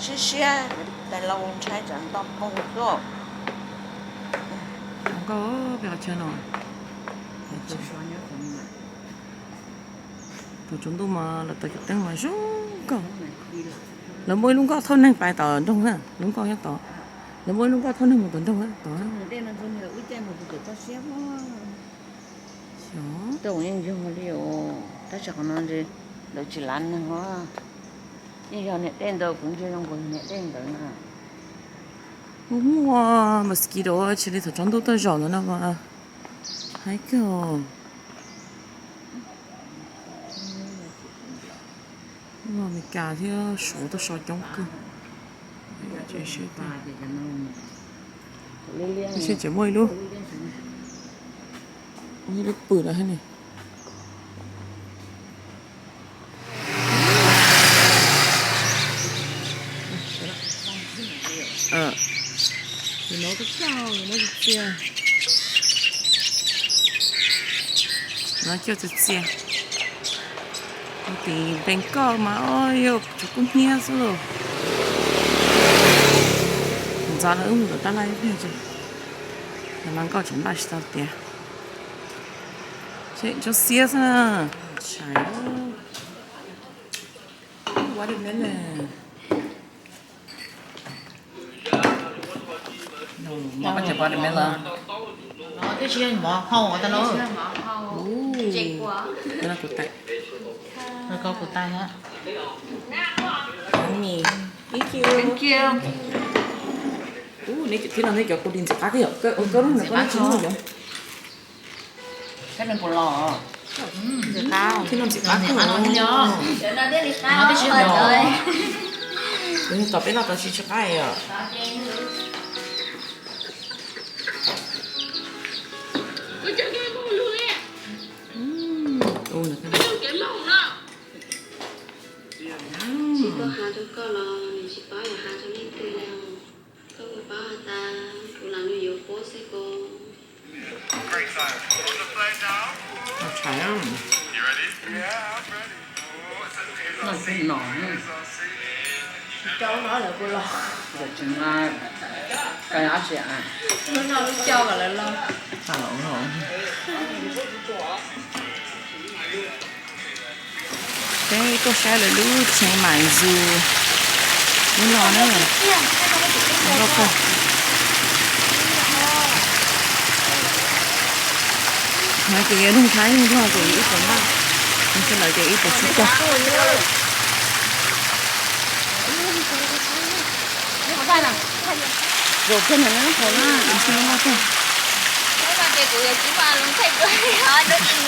Siab siab, tais laus ntshai tsam nto poob tuaj. Nkauj peb qhov chaw no. Thaum tsaus ntuj mas lawv tau cov teeb mas zoo nkauj. Lawv muaj ib lub nkoj thauj neeg pais tom nroog na, lub nkoj nyob tod. Lawv muaj ib lub nkoj thauj neeg mus tom nroog na tod. Xyov. Tab sis qhov no lawv tsis lav neeg os. Yeej yog niam dej ntawd kuv ntsia zoo nkaus niam dej ntawd na. Muaj mosquito tsis li thaum tsaus ntuj tuaj zaum ntawd no mas haib kawg. Amelikas thiab Suav tuaj so coob kawg. Seb tseem muaj ib lub, ib lub pwm lawm thiab ne. Nov coj txias txias, nov coj txias txias. Tim Npees Koj mas yog tsuas kub hnyiab xwb lauj. Ntxov lawv wb mus tom tab laj ib pliag tso, los nkauj tseem npaj tsis tau tiav. Tsob xiab xwb na. Watermelon. Mov koj cov watermelon. Twb tsis yog mov hau tau no. Kuv tais. Thank you. Ub, neb cov thiab no neb cov kuv di ntxim qab kawg yom, koj lub no koj lub tsis muaj yom. Thiab no ntxim qab kawg. Tom peb noj tau tsis tsis qab yom. Tsis tuaj has rau koj los nws tsis paub yog has rau leej twg li. Koj puas paub has tas kuv los nws yuav puab xwb kos. Noj tsis nom. Cov tseem, koj yog dab tsi a? Lub noj lub coj kom lawv los. Peb tuaj saib lawv lub tshee mais zus lub no na. Loj kawg. Hais tias yog neeg Thaib neeg Nplog ces yog ib puas npaj, neeg sawv daws ces ib puas tsib caug. Zaum kiag ntawm no qhov na, kuv tsis muaj kawg.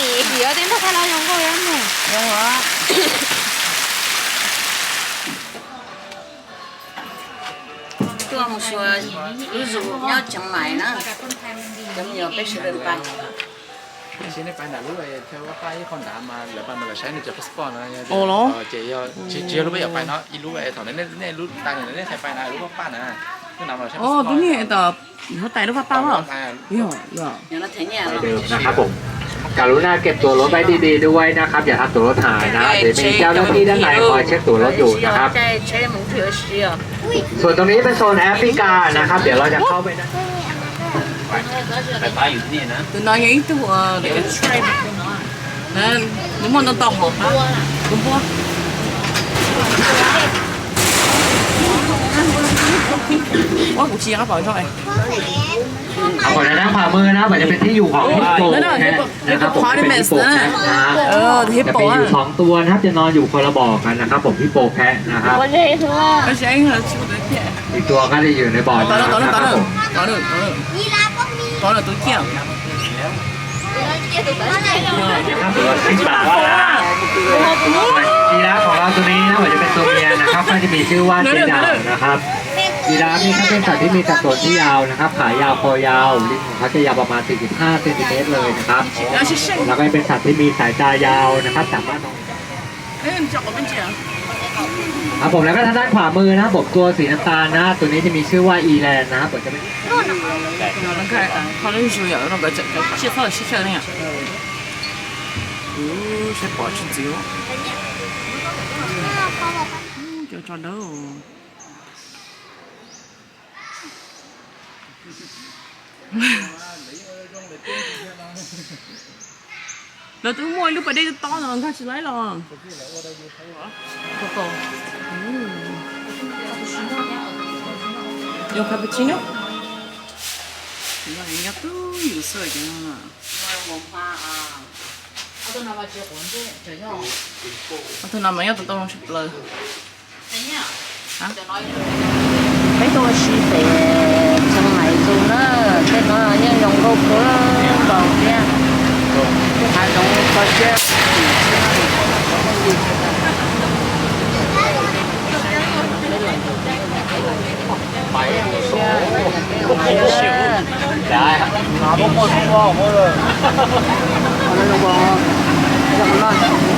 Vim tias nrog Thaib Laus zoo nkauj mus. Tuaj mus xyuas lub zoo nyob Chiang Mai na, cov me nyuam peb sawv daws pais. Tab sis nej pais nram lub theo Vaj Paj ib qho nrad mas lawv pais mas lawv saib nej cov passport no. Ua los? Ces yog tsis yog lub peb yuav pais no, ib lub thaum nej lub tas nej qhia pais na, lub Vaj Paj na. Tus niag tod huab tais lub Vaj Paj os. นะครับผม กรุณาเก็บตั๋วรถไว้ดีๆด้วยนะครับ อย่าทำตั๋วรถหายนะ เดี๋ยวมีเจ้าหน้าที่ด้านในคอยเช็คตั๋วรถอยู่นะครับ ส่วนตรงนี้เป็นโซนแอฟริกานะครับ เดี๋ยวเราจะเข้าไปด้าน Tus no yog ib tug, nws muaj ntau ntau hom qab, tus npua. Ua kuv tsis nco qab pom tso. ฝั่งด้านขวามือนะครับ มันจะเป็นที่อยู่ของฮิปโปแคระนะครับผม เป็นฮิปโปแคระนะฮะ จะมีอยู่สองตัวนะครับ จะนอนอยู่คนละบ่อกันนะครับผม ฮิปโปแคระนะครับ อีกตัวก็จะอยู่ในบ่อน้ำนะครับผม Có rồi, tôi kiểm. ครับ ตัวที่ปากว่า ยีราฟของเราตัวนี้นะ มันจะเป็นตัวเมียนะครับ ก็จะมีชื่อว่าเจดาวนะครับ ยีราฟนี่ก็เป็นสัตว์ที่มีสัดส่วนที่ยาวนะครับ ขายาวคอยาว ลิ้นของเขาจะยาวประมาณ สี่สิบห้า เซนติเมตรเลยนะครับ แล้วก็เป็นสัตว์ที่มีสายตายาวนะครับ สามารถมอง ครับผม แล้วก็ทางด้านขวามือนะครับผม ตัวสีน้ำตาลนะ ตัวนี้จะมีชื่อว่าอีแลนนะครับ ผมจะไม่ Kho lub zus yom, no nkawd tseem cov tsiaj txhob lawm sib chaw ne yom. Saib pom tsis ntxiv. Cov tsov dawb. Lawv twb muaj ib lub pas dej tob no nkag tsis laib los. Yog cappuccino. Nyob twb yus xwb ces no. Ob tug no mas nyob tau tau zoo tshaj plaws. Peb tuaj ua si pem Tsheej Maim Zoo na, tej no yeej zoo nkauj kawg nkaus thiab. Hav zoov kho siab.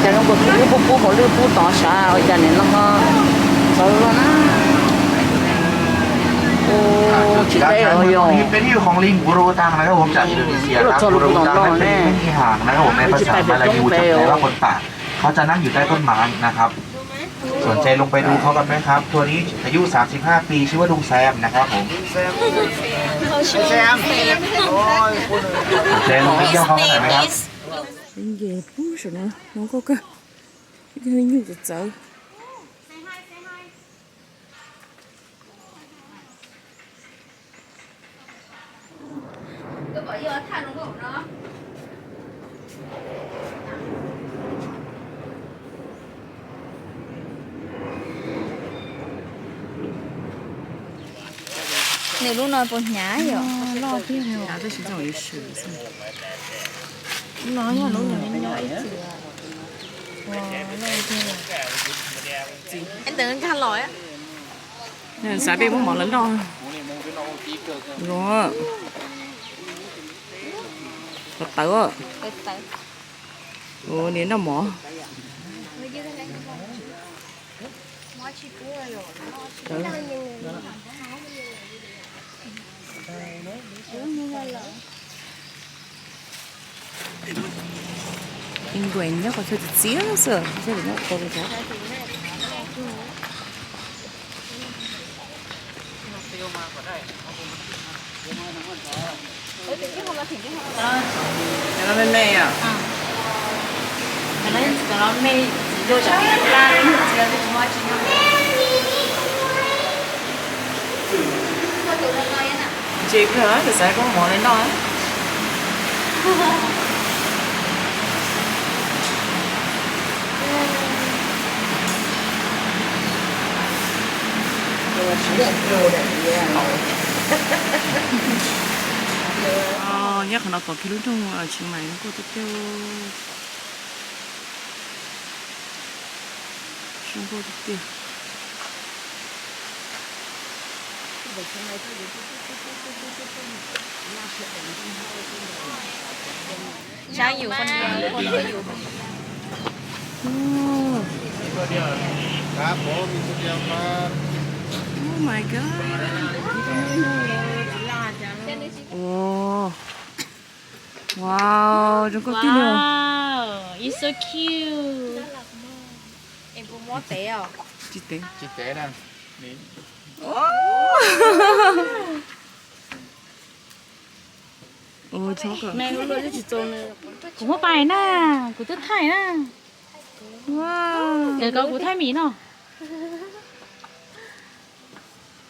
Cas zoo nkauj, lub pub pub hauv lub pub tod sav, ua cas nim no ho txawv na. Tsis deb os yog. Peb txog lub pub tod no ne. Tsis pais pem coob pem os. เขาจะนั่งอยู่ใต้ต้นไม้นะครับ สนใจลงไปดูเขากันไหมครับ ตัวนี้อายุสามสิบห้าปี ชื่อว่าลุงแซมนะครับผม สนใจลงไปเยี่ยมเขากันหน่อยไหมครับ Ces pub saum no zoo nkauj kawg, ib tug nyuj txawv txawv. Nws lub no puas hnyav yom? Loj tiag, tab sis tseem ib swm xwb. Lub no yog lub nws nyob ib txwm. Ntawd nkag los. Xav peb muab mov lawv noj. Zoo. Qos tawv. Ua niam noj mov. Ib nkuaj nyob qhov chaw txias txias xwb, nyob qhov chaw. Cov no me me os. Ntse kawg, kuv xav koj mov li noj. Nyob qhov no pom kiag lub nroog Chiang Mai zoo nkauj tiag tiag. Zoo nkauj tiag tiag. Saib yus ko ntiag, ko ntiag yus. Oh my god. Wow. Wow, zoo nkauj tiag li. Wow, it's so cute. Es puas mob tev os? Tsis tev. Tsis tev na. Kuv muab pais na, kuv twb thaij na. Ces kom kuv thaij mis no.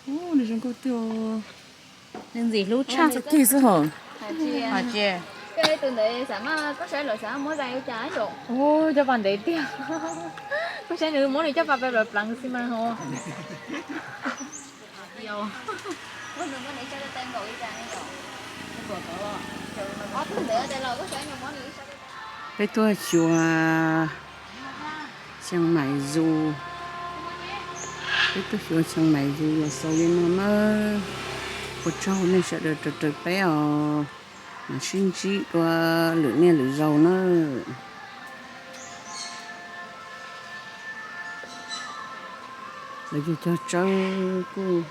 Nws zoo nkauj tiag. Nws ntxim hlub tshaj. Txog kis xwb hos. Hais tias, koj tus ntawd xav mas koj saib lawv xav muab zais ua cas yom? Coj pas ntev tiag. Koj saib nws muab nws coj pas pes lawv pleev xi mas hos. Peb tuaj xyuas Chiang Mai Zoo. Peb tuaj xyuas Chiang Mai Zoo los xaus li no nawb. Ua tsaug nej sawv daws raws raws peb os. Mam sib ntsib dua lwm niaj lwm zaus nawb. Lawv cog cog tsawb kuj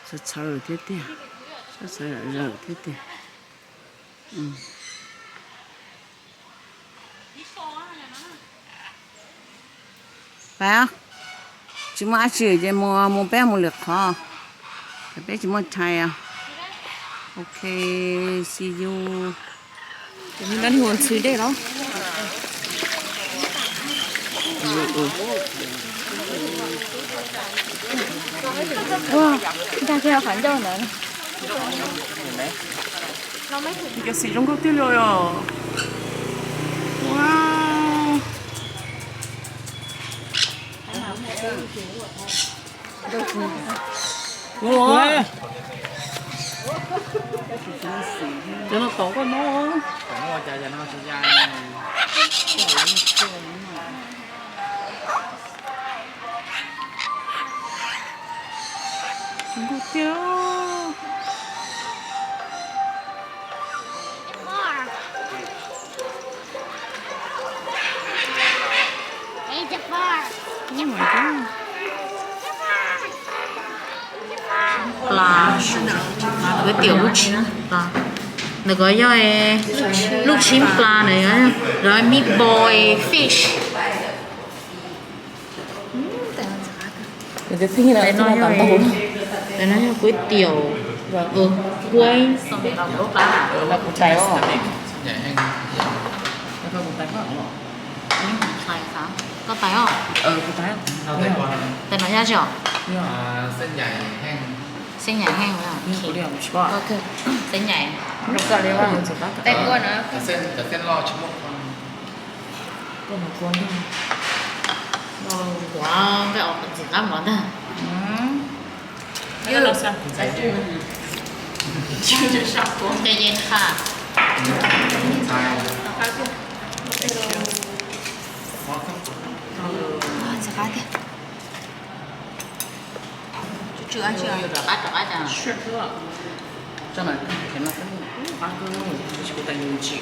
txhawv txhawv thiab tiag, txhawv txhawv zawm thiab tiag. Pais, Tsis muaj dab tsi ces mus, mus peb mus lwm qhov, peb tsis muaj tshais. Ok, see you. Tus me no hu ntxhw dej los. Ua, nkag kiag qhov ncauj ntawd. Cov xim zoo nkauj tiag li os. Wow. Cov no tom koj no. Zoo nkauj tiag. Pla, kuv tiam lub tshib pla. Ntawm ko yog lub tshib pla na, lawv meatball fish. Ntawm no yog kuv tiam kuaib. Koj tais os. Tais no yog tsi os? Xeeb nyais heej. Xeeb nyais. Ua nqaij os, ntxim qab mov ntag. Ntxim qab tiag. Tsw tsw ab tsi.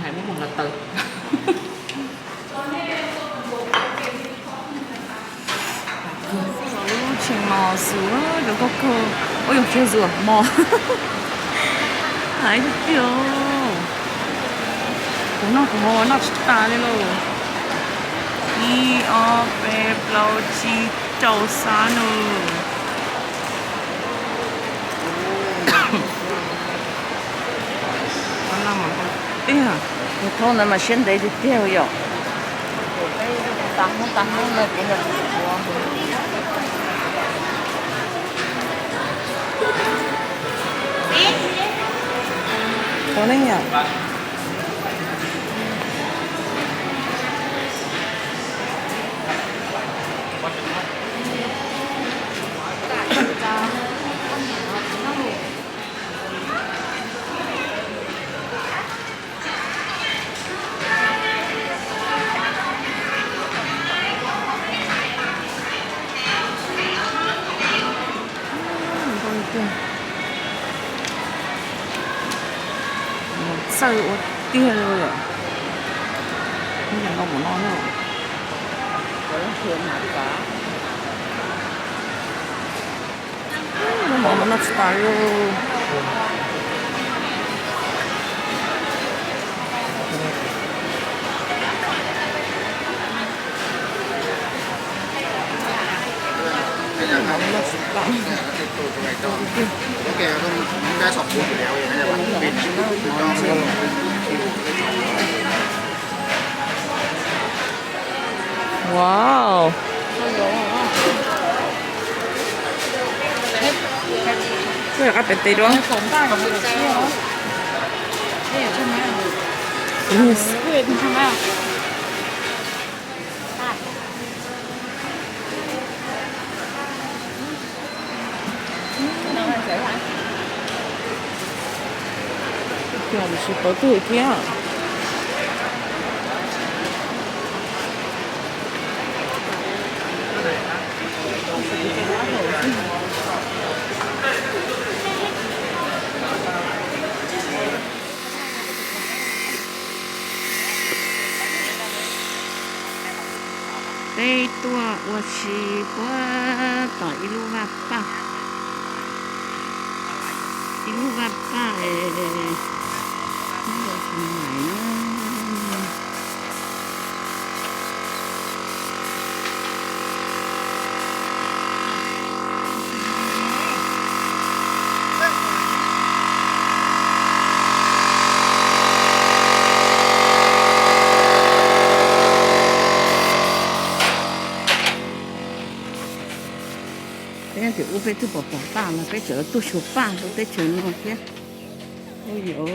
Hais muab mus nqa taw. Lub tshis mos xwb, cov koj kawg. Ua yog tsis zuam mos. Hais tiag tiag. Kuv noj kuv ho noj tsis tas li lauj. Ib ob peb plaub tsib rau xab nus. Tiag, tus thoob ntawd mas siab ntev tiag tiag yom. Ua neej yom. Mus txawj ua tiag li yom. Ib yam no mus no na. Lub mov mas noj tsis tas li. Wow. Koj rov qab pem tes dua. Tiag, tsis paub twg thiab. Peb tuaj ua si puag tom ib lub vaj paj, ib lub vaj paj es nyob rau Xeev Maim na. Peb twb pom pom Paj los peb tseem tuaj xyuas Paj lub teb chaws no thiab. Ub yuav,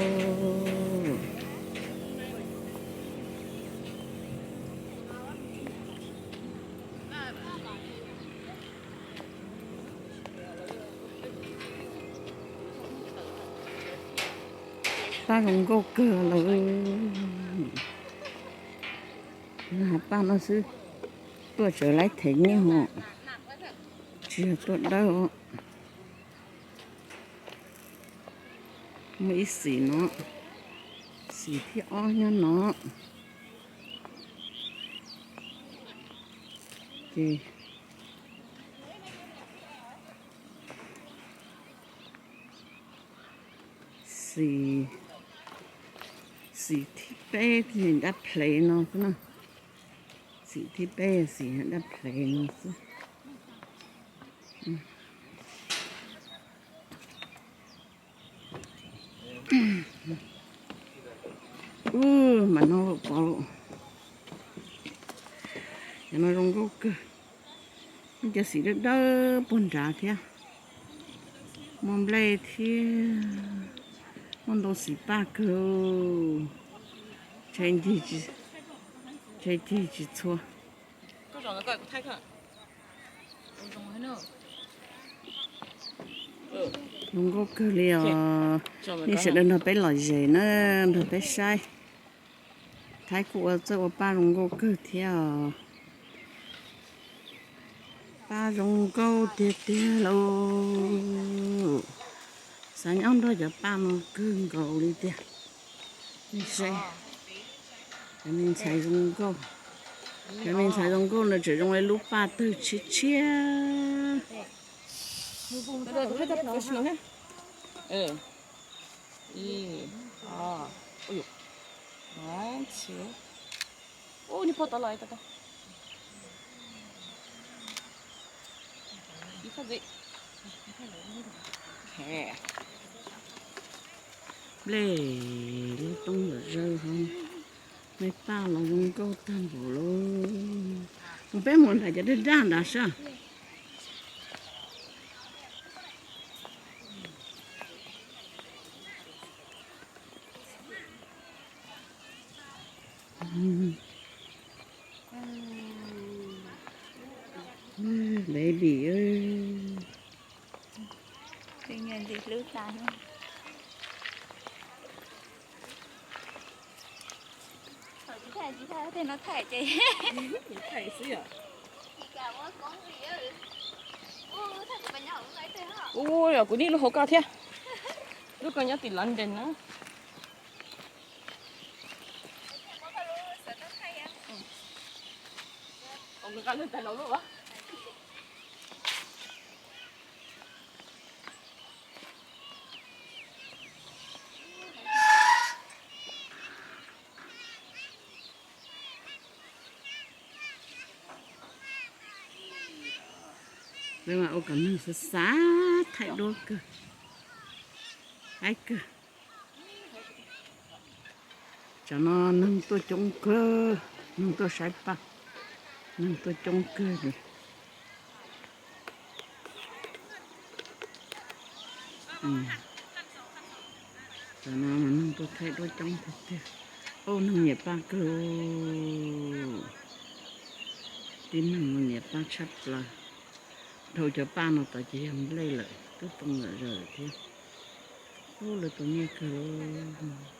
Paj zoo nkauj kawg lawm. Paj no xwb, tuaj tseem laib them nyiaj os, tsis yog tuaj dawb os. Muaj ib xim no, xim thib ob nyob no. Ces xim, xim thib peb nyob dab phem no xwb na. Xim thib peb xim nyob dab phem no xwb. Ub, mas no pom, cov no zoo nkauj kawg. Muaj cov xim dawb dawb puag nrad thiab. Muaj nplej thiab, muaj ntau xim paj kawg. Ntshai ncig tsis txhua. Zoo nkauj kawg li os. Nej sawv daws nrog peb lom zem na, nrog peb saib. Thaib kuj ua txawj ua paj zoo nkauj kawg thiab os. Paj zoo nkauj tiag tiag lauj. Xav nyob nrog cov paj no kawg nkaus li tiag. Nej saib, cov me ntxhais zoo nkauj, cov me ntxhais zoo nkauj no tseem zoo li lub paj tawg tshiab tshiab. Nplej lub toob zom zaws hov, me paj los zoo nkauj tag npaum lauj. Mus peb mus nram cov daj daj nrad saib. Baby, ntxim hlub tas. Tsis thaij, tsis thaij, tej no thaij ces thaij xwb yom. Ua yog kuv niaj lub hauv ko thiab, lub ko nyob tim London na. Lawv mas ua kom neeg xav xav thaij duab kawg, haib kawg. Tsam no neeg tuaj coob kawg, neeg tuaj saib paj, neeg tuaj coob kawg li. Tsam no neeg tuaj thaij duab coob tiag tiag. Ub, neeg nyiam paj kawg. Tib neeg mus nyiam paj tshaj plaws. Dhau cov paj no tod ces yog nplej lawm, twb too zom zaws thiab. Ub, lawv tus nyiaj kawg lauj.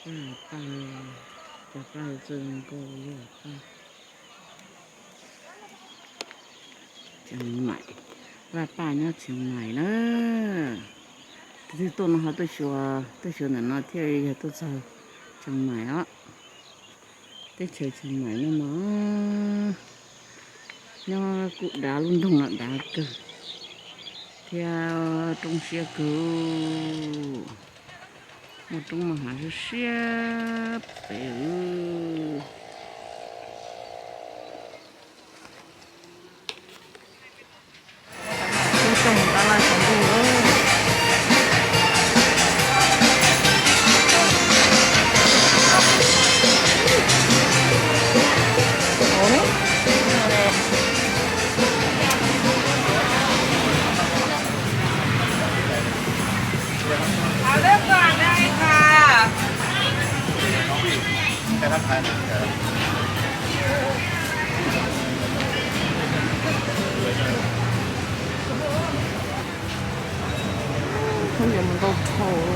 Paj, cov paj txawj zoo nkauj li paj. Xeev Maim, vaj paj nyob Xeev Maim na. Tus twg tuaj no ho tuaj xyuas, tuaj xyuas ntawm no thiaj yog tuaj txog Xeem Maim os, teb chaws Xeem Maim no mas nyob kuj dav lub nroog los dav kawg thiab, roob siab kawg, muaj roob muaj hav siab siab pem. Khaub ncaws mus ntau dhau.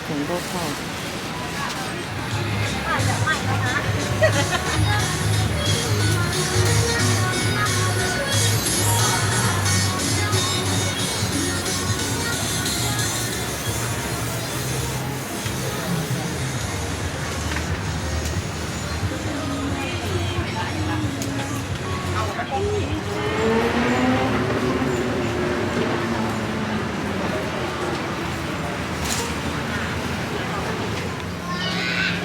Khoom ntau dhau.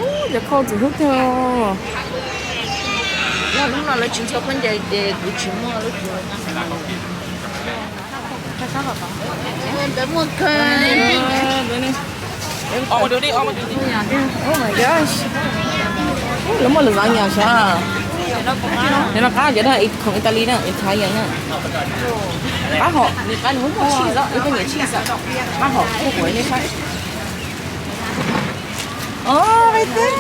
Ub, cov khau txim hlub tiag. Yog hnub no lawv tsis ntxhua khaub ncaws ces kuv tsis muaj lub tsev. Oh my gosh. Ub, lawv muaj lwm xav nyas sav. Cov no qab, cov no khoom Italy na, Italian na. Qab hom, nws qab nws muaj cheese os, ib koj nyiam cheese os. Qab hom, kuj kuv nej saib. Oh, right there.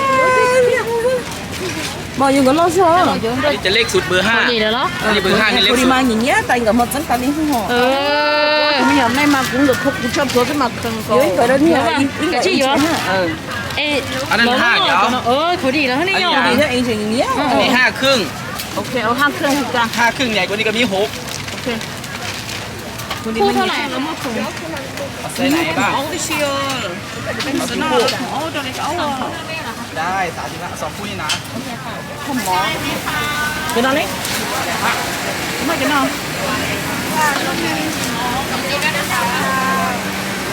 Mas yus nkawd loj xwb os. Aneb cov lej xus npawg haj. Npawg haj, npawg haj, npawg haj. Kuv li mas nyiam nyiam tais nkawd hmo txeeb tas li xwb ho. Kuv me nyuam nej mas kuv nkawd kuv tshaj plhuav xwb mas khees. Yuav ib kawm rau niag ib nkawm ib nkawm na. Aneb haj yom. Kuv li los nej yom. Aneb haj khwj. Ok, haj khwj haj khwj nyais kuv ni ka mi hov. Ok. Kuv li mas nyiam. Xav na. Xav na, xav na, xav na. Cov no ne? Cov no.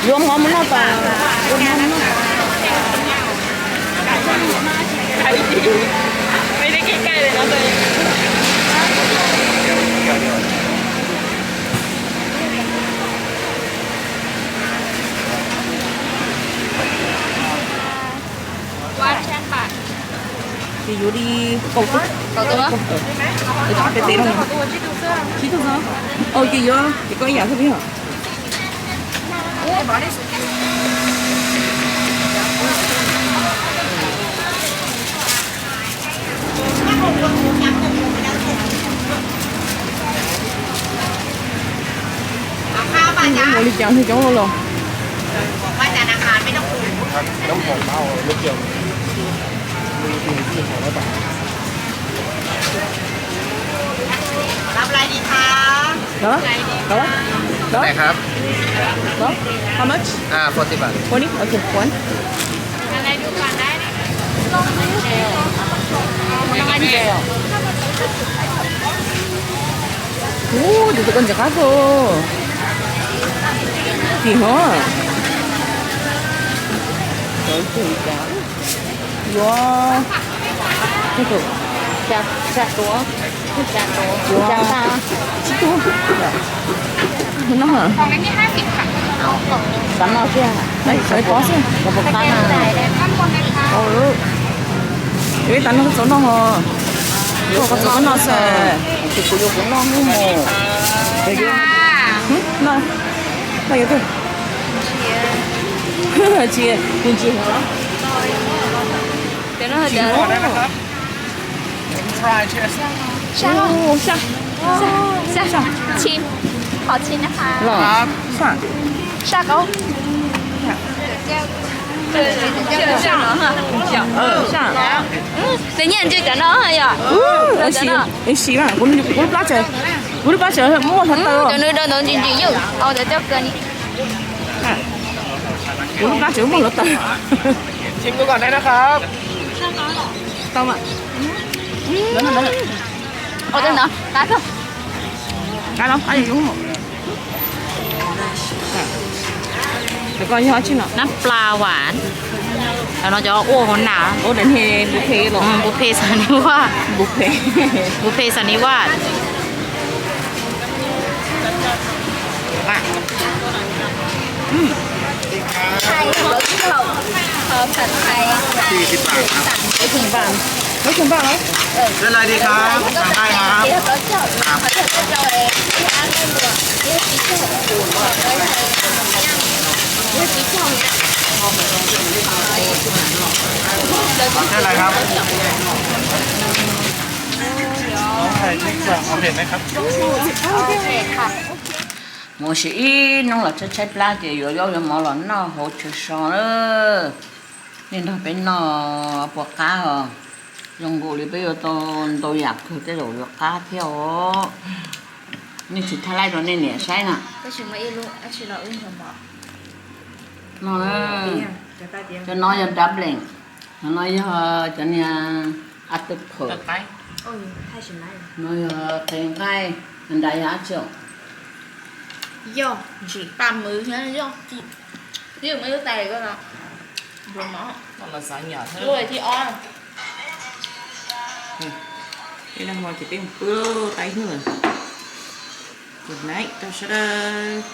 Yuav mov mus noj tas. Yuav mov mus noj. Ces yuav li kaum tug. Kaum tug. Tsib tug xwb. Ces yuav ces koj ib yam xwb peb yog. Ua li cas thiaj coob los? Hả? Hả? Hả? Hả? How much? Ah, forty baht. Forty? Okay, one. Ua, tus koj ntxim qab kawg. Tim hov. Yuav xya tuav, xya tuav, xya tuav, tsib tuav. Hnub no hả? Tab no tiag, sawv pov xwb, los puas qab na. Yuav ib tab no txaus noj ho. Yuav koj txaus noj xwb. Ces kuv yuav kuv noj hnub mus. Noj, noj yuav twg? Tsis, kuv tsis hov. Tsis hov. Saj, saj, saj, saj, chim, qhov chim na. Los, saj, saj kauv. Tej nyiaj ntshe cov no yog. Ua si mas, kuv lub plab tseem, kuv lub plab tseem muaj hluav taws. Cov nws do ntawd ntsis ntsis yeej, au, cov coj kawg ni. Kuv lub plab tseem muaj hluav taws. Tau mas. Ua tej no, qab kawg. Qab los, qab yus. Cov ko yog tsi no? Nab pla vas. Cov no cov ua hauv nas. Ua daim niag bus phe los? Bus phe xas ni vaj. Bus phe. Bus phe xas ni vaj. Hai, có cái hộp, hộpผัดThái. Bốn thùng vàng. Bốn thùng vàng hả? Cái này đi khám, hàng hai hả? Có chậu, có chậu, có chậu ấy, cái ăn cái luộc, cái tí chậu, cái tí chậu. Cái này hả? Có thể đi chợ, có thể này hả? Mus ua si ib hnub los tshaib tshaib plab ces yuav zaub yuav mov los noj hauv chaw so na. Nej nrog peb noj puas qab os? Zoo nkaus li peb yuav tau ntau yam kawg tej zaum yuav qab thiab os. Nej tsis thaij laij rau nej niam saib na. No, cov no yog dumpling, cov no yog cov niag a tu phaum, no yog qe nqaij, nrad yog dab tsi? Yog ntsim paj mws thiab yog, ib lub tais ko no, lub thib ob. Ib leeg ua ces peb mus pw, tais hnub lawm. Good night rau sawv daws.